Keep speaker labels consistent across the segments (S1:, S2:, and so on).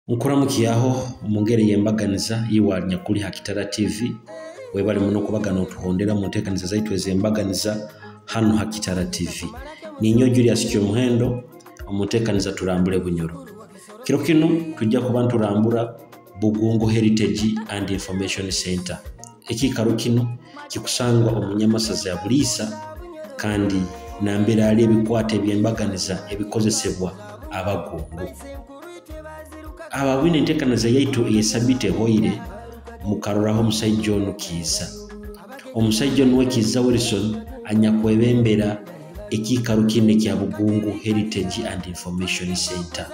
S1: Nkuramukyaho omu ngeri ey'embaganiza iwe anyakuli ha Kitara TV, webale muno kubaga nootuhondera mu nteekaniza zaitu ez'embaganiza hanu ha Kitara TV. Ninyowe Julius Kyomuhendo omu nteekaniza Turambule Bunyoro. Kiro kinu twija kuba nturambura Bugungu Heritage and Information Center. Ekiikaro kinu kikusangwa omu Nyamasaza ya Buliisa kandi nambere hali ebikwato eby'embaganiza ebikozesebwa Abagungu. Abaabwine enteekaniza yaitu ey'esabiiti ehoire mukaroraho omusaija onu Kiiza. Omusaija onu nuwe Kiiza Wilson anyakwebembera ekiikaro kinu ekya Bugungu Heritage and Information Center.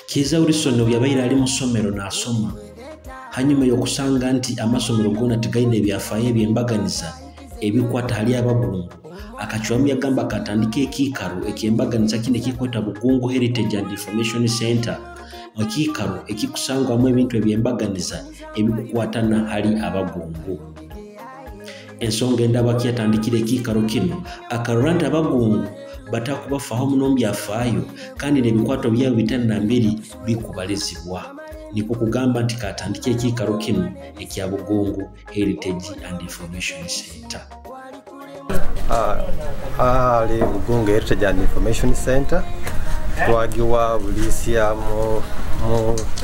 S1: Kiiza Wilson obu yabaire ali mu somero naasoma, hanyuma y'okusanga nti amasomero goona tigaine ebyafaayo eby'embaganiza ebikwata hali Abagungu, akacwamu yagamba akatandika ekiikaro eky'embaganiza kinu ekikweta Bugungu Heritage and Information Center, ekiikaro ekikusangwamu ebintu eby'embaganiza ebikukwatana hali Abagungu. Ensonga endaba yatandikire ekiikaro kinu, akarora nti Abagungu batakubafaho muno omu byafaayo kandi n'ebikwato byabo bitali nambere bikubalizibwa. Nikwo kugamba nti katandike ekiikaro kinu ekya Bugungu Heritage and Information Center.
S2: Ali Bugungu Heritage and Information Center twagiwa Buliisya mu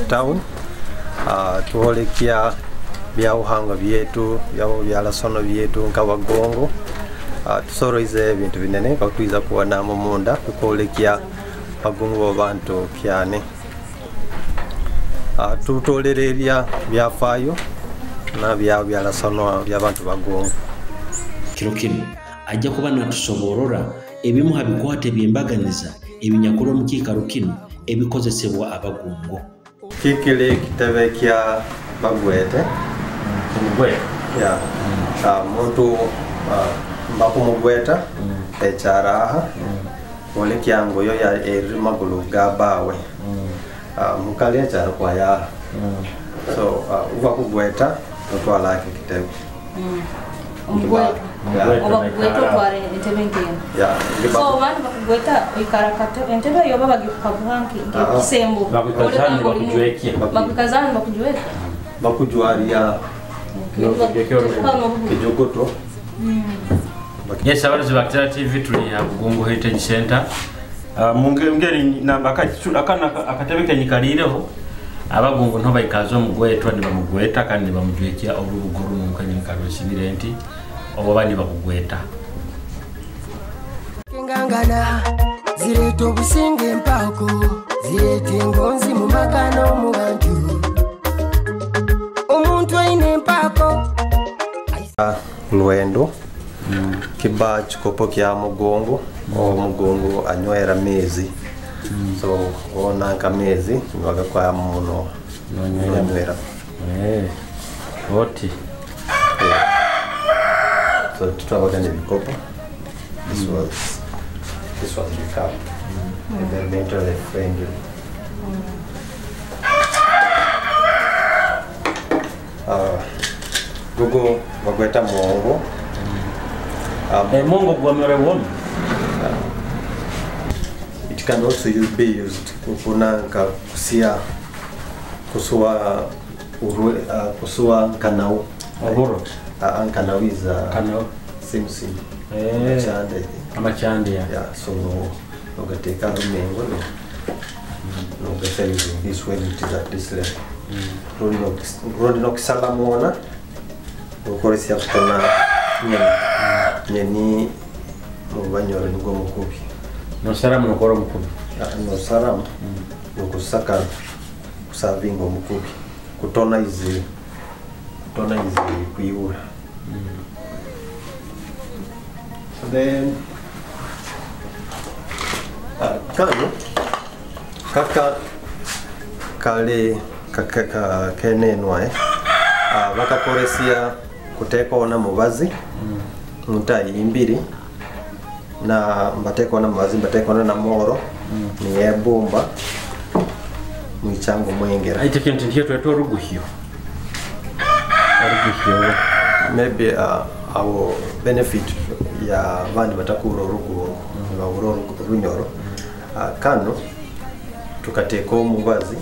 S2: town, tuholekya byawuhangwa byetu byalasono byetu nkabagongo, tusoroize ebintu binene kakutwiza kubonamu munda tukolekya bagongo babantu kyane, tutolererya byafaayo na byalasono byabantu bagongo.
S1: Kiro kinu ajja kuba natusoborora ebimu ha bikwato eby'embaganiza ebinyakura omu kiikaro kinu ebikozesebwa Abagungu.
S2: Kikili kitebe kya bagwete.
S1: Omugweta?
S2: Ya. Muntu mbakumugweta ekyaraha olekyango yo ya eri magulu gabawe. Mukali ekyara kwaya. So uva kugweta otwala kitebe.
S3: Omugweta. Oba kugweta otwara entebe nk'eno. So abantu bakugweta oikara entebe yo baba bagikukaguha nk'ekisembo. Bakukazana bakujweka.
S2: Bakujwaria kijogoto.
S1: Yes, abaruzi ba Kitara TV tuli ha Bugungu Heritage Center. Mungeri namba akana akatebe kenyikalireho Abagungu nho baikaza omugwetwa nibamugweta kandi nibamujwekya orubuguru nunkanyikarosibire nti obo bandi bakugweta.
S4: Ngangana zireta obusinge empako zireta engonzi mu maka n'omu bantu omuntu aine empako.
S2: Lwendo kiba kikopo kya mugongo omugongo anywera mezi, so ona nka mezi niwagakwaya muno nonywera.
S1: Oti.
S2: So tutabaga n'ebikopo. This was the cup. Environmentally friendly. Gugo bagweta mwongo.
S1: Mwongo gwamere wono.
S2: It can also be used kukunanka kusia kusuwa kusuwa kanau.
S1: Oburo.
S2: Kanau is
S1: kanau.
S2: Same thing. Amachande.
S1: Amachande, yeah.
S2: Yeah, so ugateka rumengo no. No gasa this when it is at this level. Rundi no kisala muona. Ukoresi yakutona nyeni. Nyeni mubanyoro nigwo mukubi.
S1: No saramu nokora mukubi.
S2: No saramu nokusaka kusavinga omukubi. Kutona izi kuiura. Then kano kaka kale kaka kenenwa bakakoresia kuteeka mubazi mutayi imbiri na mbateeka mubazi mbateeka na moro ni ebumba mwichango mwengera.
S1: Ite kintu ndiyo twetwa oruguhyo. Oruguhyo
S2: maybe our benefit ya bandi batakura oruguhyo runyoro. Kano tukateeka omubazi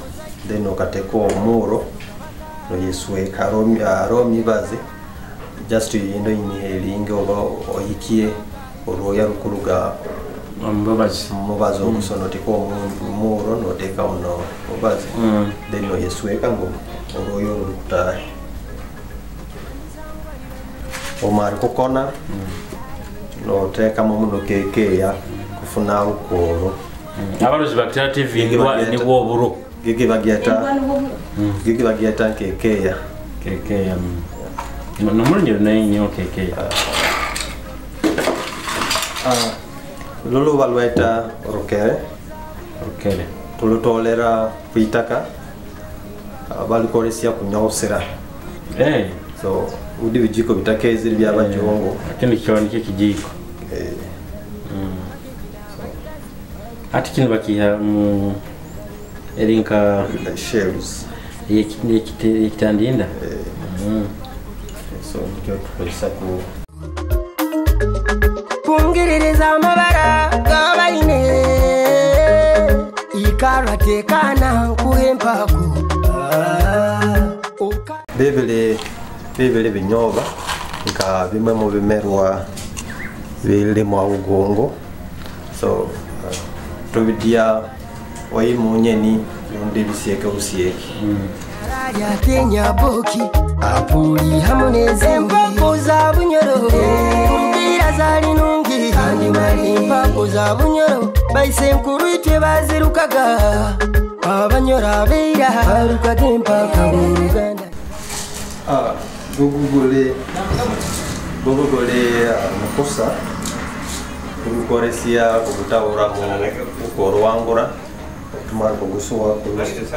S2: Then okateka omuro noyesweka aro mibazi just yendo inhaling oba oyikie orwoya rukuruga
S1: omubazi.
S2: Mubazi oguso noteka omuro noteka ono mubazi. Then noyesweka ngo orwoya orukutahe omara kukona notekamu muno kekeya kufuna ukoro.
S1: Abarozi bakitera TV ndwa nibwo oburo.
S2: Gigi bagyeta.
S3: Endwa nibwo oburo.
S2: Gigi bagyeta kekeya.
S1: Kekeya nomulungi naye nnyo kekeya.
S2: Lulu balweta orukere.
S1: Orukere.
S2: Tulutolera kwitaka, balukoresya kunyosera. So udi bijiko bitakeziri byabajungu.
S1: Lakini kyo nikyo kijiko. Ati kino bakiha mu erinka
S2: shells
S1: yekitandinda.
S2: So nikyo tukozesa ku
S4: kungiririza amabara gabaine ikaratekana nkuhempaku.
S2: Bibili binyoba nka bimwe mu bimerwa birimwa ugongo. So tubidya oyimunyeni rundi bisieke busieke.
S4: Kenya boki apuli hamwe n'empako za Bunyoro kumbira zali nungi kandi mali empako za Bunyoro baise nkuru itwe bazirukaga Abanyoro abeira barukaga empaka mu Uganda.
S2: Gugugule mukusa tugukoresya kugutahura mu ukorwangura tumara kugusuwa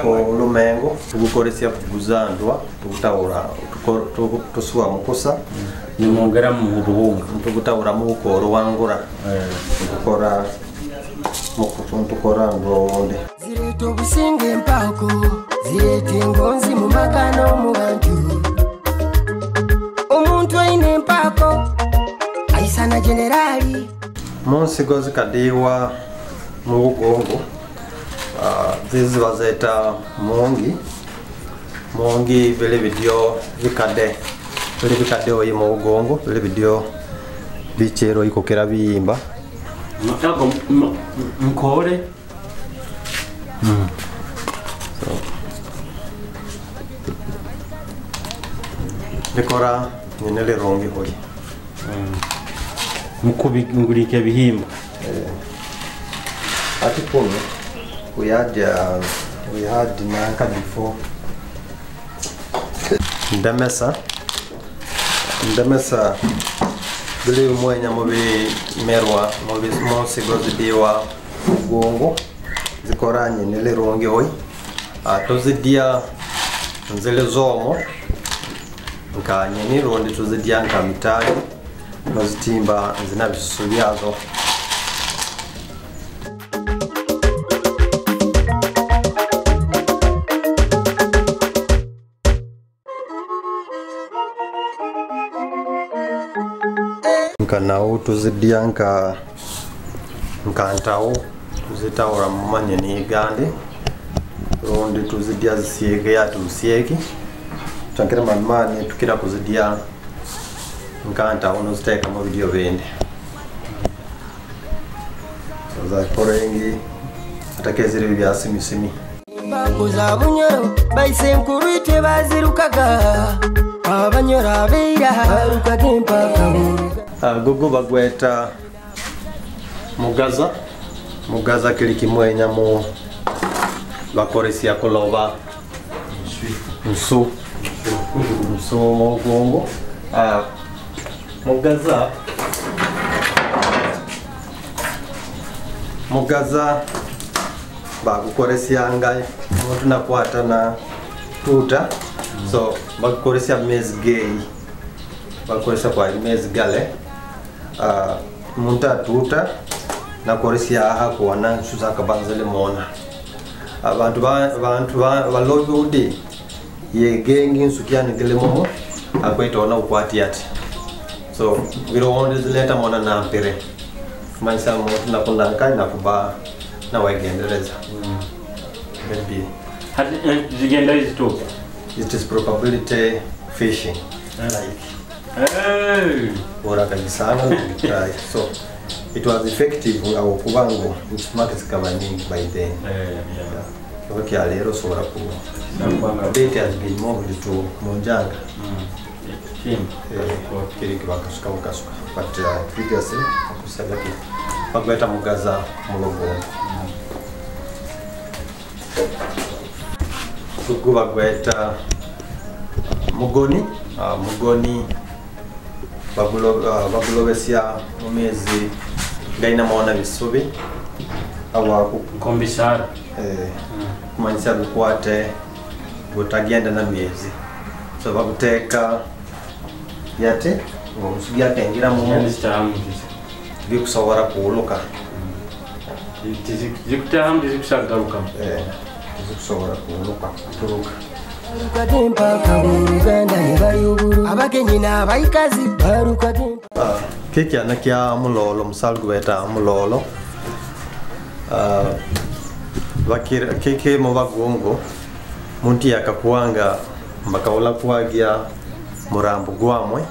S2: ku lumengo tugukoresya kuguzandwa tugutahura tusuwa mukusa.
S1: Nimwongera mu ruhunga.
S2: Tugutahura mu ukorwangura tukora tukora ndonde.
S4: Zireta obusinge empako zireta engonzi mu maka n'omu bantu. Omuntu aine empako aisana generali.
S2: Mu nsigo zikadiwa mu bugongo, zizi bazeta mungi mungi bili bidyo bikade bili bikade oyi mu bugongo bili bidyo bichero ikokera biyimba.
S1: Makago mkore.
S2: So likora nyine lirongi hoyi.
S1: Mukubingulika bihimba.
S2: Ati kuno we had nanka before ndemesa bili mwenya mubi merwa mubi munsigo zidiwa ugongo zikora nyine lirongi hoyi. Tuzidya nzile zomo nka nyini rundi tuzidya nka mitali nozitimba nzina bisusu byazo. Nka nawo tuzidya nka ntawo tuzitawura mu manyeni gande rundi tuzidya zisiege ya tusiege twankira mamani tukira kuzidya nka ntawo noziteka mu video bende za korengi atakezire bya simisimi.
S4: Empako za Bunyoro baise nkuru itwe bazirukaga Abanyoro abeira barukaga empaka mu Uganda.
S2: Gogo bagweta mugaza mugaza kili kimwenya mu bakoresya kuloba nsu nsu mugongo. Mugaza bagukoresyanga omuntu nakwata na tuta. So bagukoresya mezi geyi bagukoresya kwa mezi gale. Omuntu atuta nakoresya aha kuwana nsu zakabanzele mona abantu balobi udi yegengi nsukianigile momo akweta ona ukwati ati so biroonde zileta mona nampire kumanyisa omuntu nakunanka nakuba nawegendereza. Maybe
S1: Zigenda zituuka.
S2: It is probability fishing. Like
S1: Hey.
S2: Ora so it was effective nga okubango nsumaki zikaba nyingi by then. Yeah. Leero sobola ku bait has been moved to Munjanga. Kiri bakasuka bukasuka. But previously akusabaki bagweta mugaza mulogo. Gugu bagweta mugoni, mugoni bagulobesya mu mezi gaina mwana bisubi awa
S1: kukombisara
S2: kumanyisa gukwate gutagenda na miezi so baguteka yate omusugi akengira mu bikusobora kuuluka
S1: zikutahamu tizikusagaruka
S2: tizikusobora kuuluka kuturuka Kiki kya mulolo musalu gweta mulolo kiki mubagungu muntu yakakuwanga mbakawula kuwagya murambo gwamwe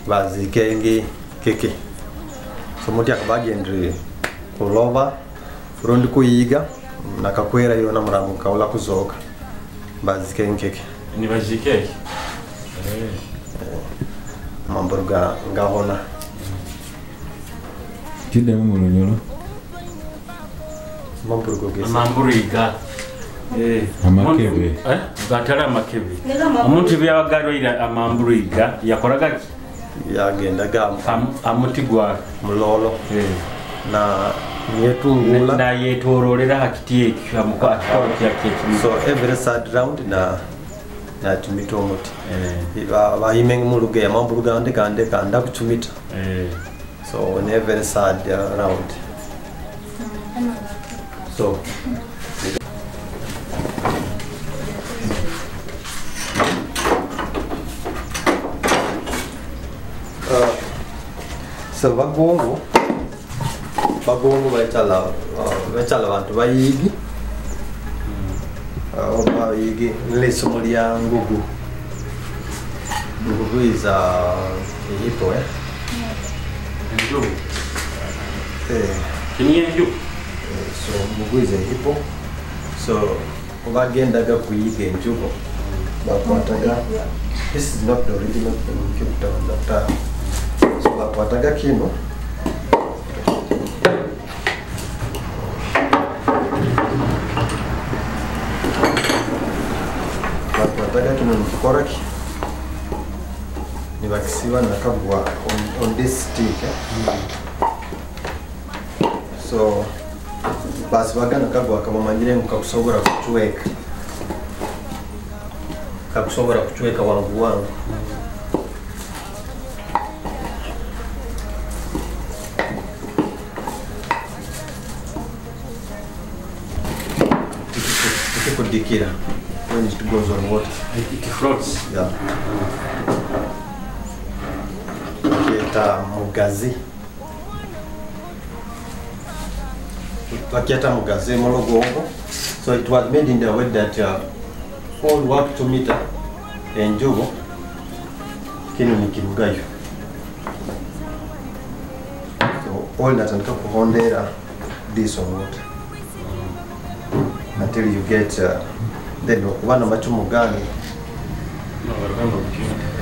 S2: bazikengi kiki so muntu yakabagendere kuloba rundi kuyiga nakakwera yona murambo kawula kuzoka bazikengi kiki
S1: ni bazikeki
S2: mamburuga ngahona
S5: kide mu lunyolo
S2: mamburuga gesa
S1: mamburuga
S5: amakebe
S1: gatala amakebe omuntu byabagalira amamburuga yakoraga
S2: yagendaga
S1: amuti gwa
S2: mulolo na yetungula
S1: na yetorolera hakiti ekyo amukwa kya
S2: so every third round na natumita omuti bayimenga muluga yamamburuga ndeka ndeka ndakutumita so on every third round so so bagongo bachala bantu bayigi bayigi lisomo lya ngugu ngugu is a hippo
S1: enjubu kini enjubu
S2: so ngugu is a hippo so bagendaga kuyiga enjubu bakwataga this is not the original computer that so bakwataga kino bakwataga kino nikikoraki nibakisiba nakagwa on this stick so basibaga nakagwa kabamanyire ngu kakusobora kuchweka wangu wangu tikikudikira when it goes on water
S1: it floats
S2: yeah kita mugazi bakiata mugazi mologongo so it was made in the way that all work to meter enjubu kino ni kirugayo so all natandika kuhondera this on water until you get then okuba machumu gani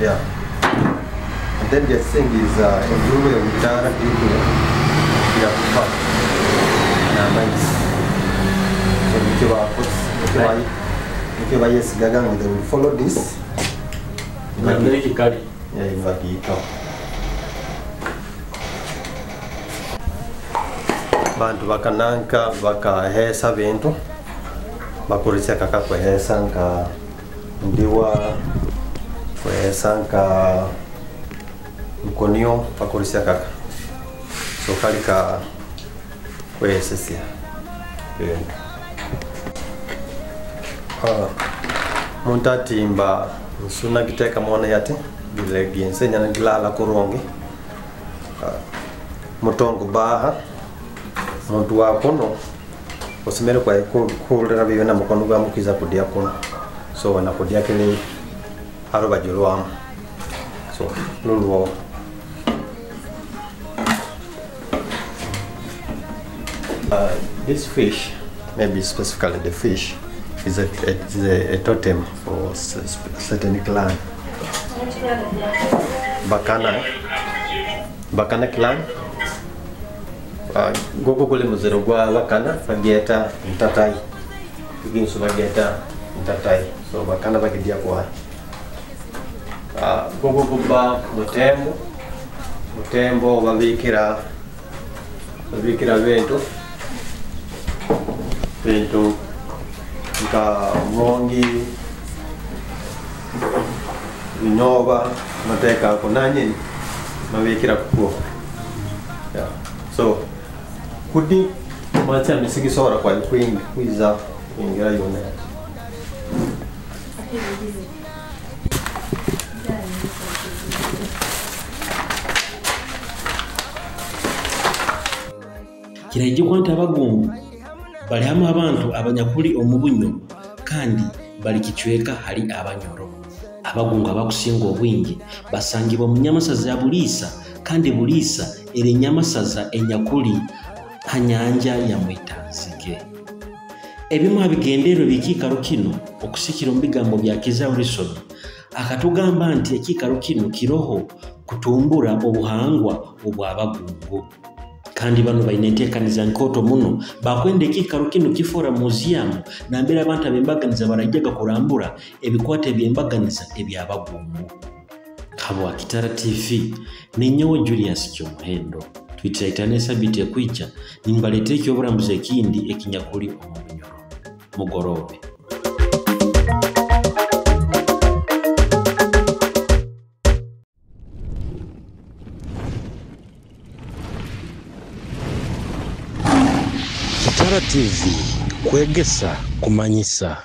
S2: yeah and then the thing is enjubu eutara kikule kirakufa na amaizi so nikyo bayesigaga ngu they will follow this nibagiyitaho bantu bakananka bakahesa bintu bakoresha kaka kwehesa nka ndiwa kwehesa nka mkonio bakoresha kaka so kali ka kwehesesia bintu muntu atimba nsuna giteka mona yati bileginse nyana gilala kurongi mutongo baha muntu wakono Osemere kwa kuhurira byona mukono gwa mukiza kudya kuno. So wanakudya kile arubajulwamu. So lulwo. This fish, maybe specifically the fish, is a totem for certain clan. Bakana clan. Gogo guli muziro gwa Bakana bageta ntatai. Iginsu bageta ntatai. So Bakana bagidia kwa. Gogo guba mutembo. Mutembo babikira bintu. Bintu nka mongi binyoba mateka kunanye mabikira kuko. Yeah. So kudi macha misigisora kwa kwiza kuingira yona.
S1: Kirajja nti abagungu bali hamu abantu abanyakuli omubunyo kandi bali kicweka hali abanyoro. Abagungu abakusinga obwingi basangibwa mu nyamasaza ya Buliisa kandi Buliisa eri nyamasaza enyakuli ha nyanja ya Mwitanzige. Ebimu abigendererwa by'ekiikaro kino okusikira omu bigambo bya Kiza Wilson akatugamba nti ekiikaro kino kiroho kutumbura obuhangwa obw'abagungu. Kandi bano baine enteekaniza nkooto muno bakwenda ekiikaro kino kifoora museum nambere abantu ab'embaganiza barajjaga kurambura ebikwata eby'embaganiza eby'abagungu. Habwa Kitara TV ninyowe Julius Kyomuhendo. Twitiraitana esabiti ekwica nimbaleetera ekyoburambuzi ekindi ekinyakuli omu Bunyoro. Mugorobe. Kitara TV kwegesa kumanyisa.